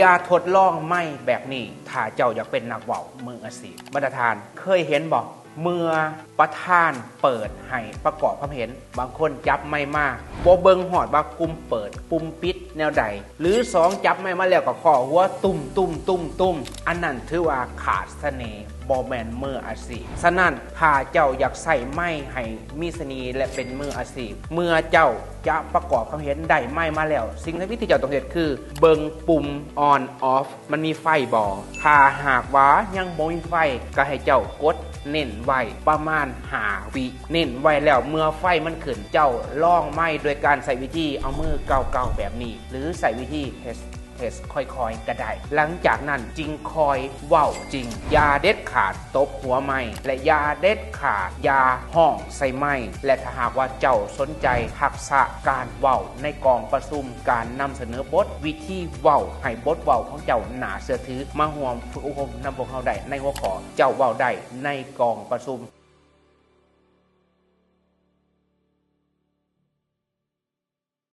ຢ່າທົດລອງໄມແບບນີ້ ຖ້າເຈົ້າຢາກເປັນນັກເວົ້າມືອາຊີບ. ບັນດາທ່ານເຄີຍເຫັນບໍ່? ເມື່ອປະທານເປີດໃຫ້ປະກອບຄຳເຫັນ, ບາງຄົນຈັບໄມມາ ບໍ່ເບິ່ງຮອດວ່າປຸ່ມເປີດ, ປຸ່ມປິດແນວໃດ, ຫຼືສອງ ຈັບໄມມາແລ້ວກໍເຄາະຫົວ ຕຸ້ມໆໆໆ ອັນນັ້ນຖືວ່າຂາດສະເໜ່, ບໍ່ແມ່ນມືອາຊີບ. ສະນັ້ນ ຖ້າເຈົ້າຢາກໃຊ້ໄມໃຫ້ມີສະເໜ່ ແລະ ເປັນມືອາຊີບ, ເມື່ອເຈົ້າຈະປະກອບຄຳເຫັນໄດ້ໄມມາແລ້ວ, ສິ່ງທີ່ເຈົ້າຕ້ອງເຮັດຄືເບິ່ງປຸ່ມ on off ມັນມີໄຟບໍ່? ຖ້າຫາກວ່າຍັງບໍ່ມີໄຟ, ກໍໃຫ້ເຈົ້າກົດເນັ້ນໄວ້ປະມານຫ້າວິ. ເນັ້ນໄວ້ແລ້ວ ເມື່ອໄຟມັນຂຶ້ນ, ເຈົ້າລອງໄມໂດຍການໃຊ້ວິທີເອົາມືເກົາໆແບບນີ້ ຫຼືໃຊ້ວິທີເທສ ເທສຄ່ອຍໆກໍໄດ້. ຫຼັງຈາກນັ້ນຈຶ່ງຄ່ອຍເວົ້າຈິງ. ຢ່າເດັດຂາດຕົບຫົວໄມ ແລະ ຢ່າເດັດຂາດຢ່າຮ້ອງໃສ່ໄມ. ແລະ ຖ້າຫາກວ່າເຈົ້າສົນໃຈທັກສະການເວົ້າໃນກອງປະຊຸມ, ການນຳສະເໜີບົດ, ວິທີເວົ້າໃຫ້ບົດເວົ້າຂອງເຈົ້າໜ້າເຊື່ອຖື, ມາຮ່ວມຝຶກອົບຮົມນຳພວກເຮົາໄດ້ໃນຫົວຂໍ້ເຈົ້າເວົ້າໄດ້ໃນກອງປະຊຸມ.